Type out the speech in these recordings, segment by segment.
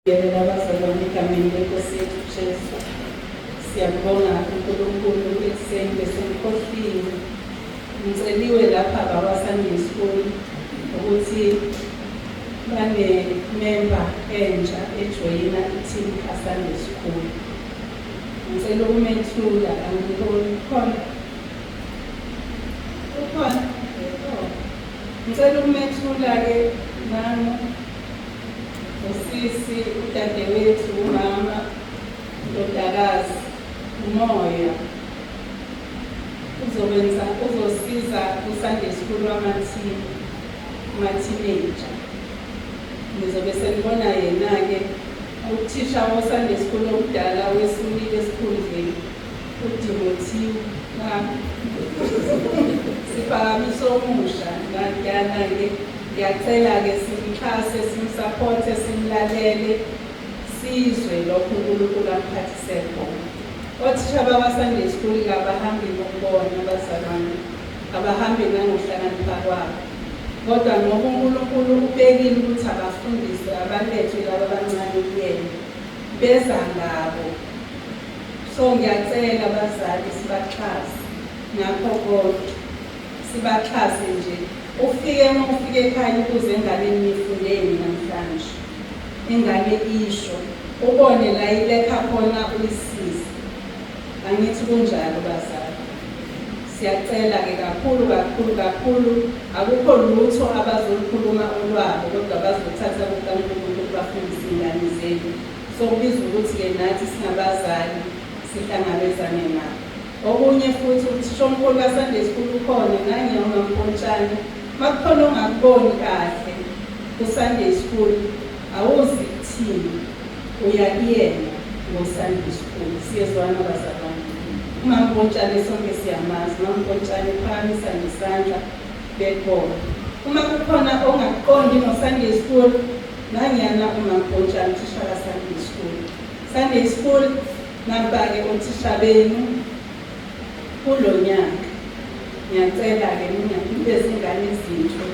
Siyabingelela abazalwane egameni leNkosi yethu Jesu. Siyambonga uNkulunkulu ekuseni besemkhohliwe. Ngiceliwe lapha bakwa-Sunday School ukuthi bane-member entsha ejoyina i-team ka-Sunday School. Ngicela ukumethula, angiboni khona. Ukhona? Oh. Ngicela ukumethula-ke nangu Usisi, udadewethu, umama, indodakazi, umoya uzokwenza uzosiza ku-Sunday school wama-teen, ama-teenager. Nizobe senibona yena-ke uthisha wo-Sunday school omdala wesulile esikhundleni uDimothiwu. Siphakamisa omusha nakuyana-ke. Ngiyacela-ke simxhase, simsaphothe, simlalele, sizwe lokho uNkulunkulu amphathise khona. Othisha bakwa-Sunday School kabahambi ngokubona bazalwane, abahambi nangokuhlakanipha kwabo. Kodwa ngoba uNkulunkulu ubekile ukuthi abafundise abalethwe laba abancane kuyena, beza ngabo. So ngiyacela bazali sibaxhase ngakho konke. Sibaxhase nje. Ufike uma ufika ekhaya ubuze enganeni nifundeni namhlanje. Ingane isho. Ubone la ilekha khona uyisize. Angithi kunjalo bazali. Siyacela-ke kakhulu kakhulu kakhulu akukho lutho abazolukhuluma olwabo kodwa bazothatha kukaNkulunkulu bafundise iy'ngane zenu. So kubiza ukuthi-ke nathi singabazali sihlangabezane nabo. Okunye futhi uthishomkhulu kaSunday School ukhona nangiya uMampontshane. Makukhona ongakuboni kahle kuSunday School awuzi kuthini uya kuyena ngoSunday School. Siyezwana bazalwane. UMampontshane sonke siyamazi. UMampontshane phakamisa ngesandla bekhona. Uma kukhona ongakuqondi ngoSunday School nangiyana uMampontshane uthisha kaSunday School. Sunday School Nampa-ke othisha benu kulo nyaka. Ngiyacela-ke nibe zingane ezinhle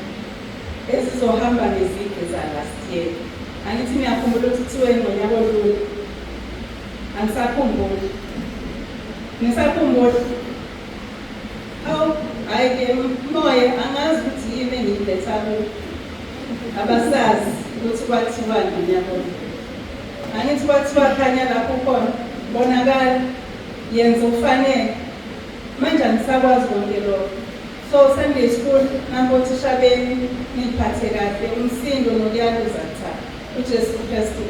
ezizohamba ngezigqi za-last year. Angithi niyakhumbula ukuthi kuthiweni ngonyaka odlule? Anisakhumbuli? Nisakhumbula? Hawu, hhayi-ke moya angazi ukuthi yini engiyiletha kubo. Abasazi ukuthi kwathiwani ngonyaka odlule. Angithi kwathiwa khanya lapho ukhona, bonakala, yenza okufanele. Manje anisakwazi konke lokho. So Sunday school nampa othisha benu niyiphathe kahle, umsindo nokuyaluza cha. UJesu Kristu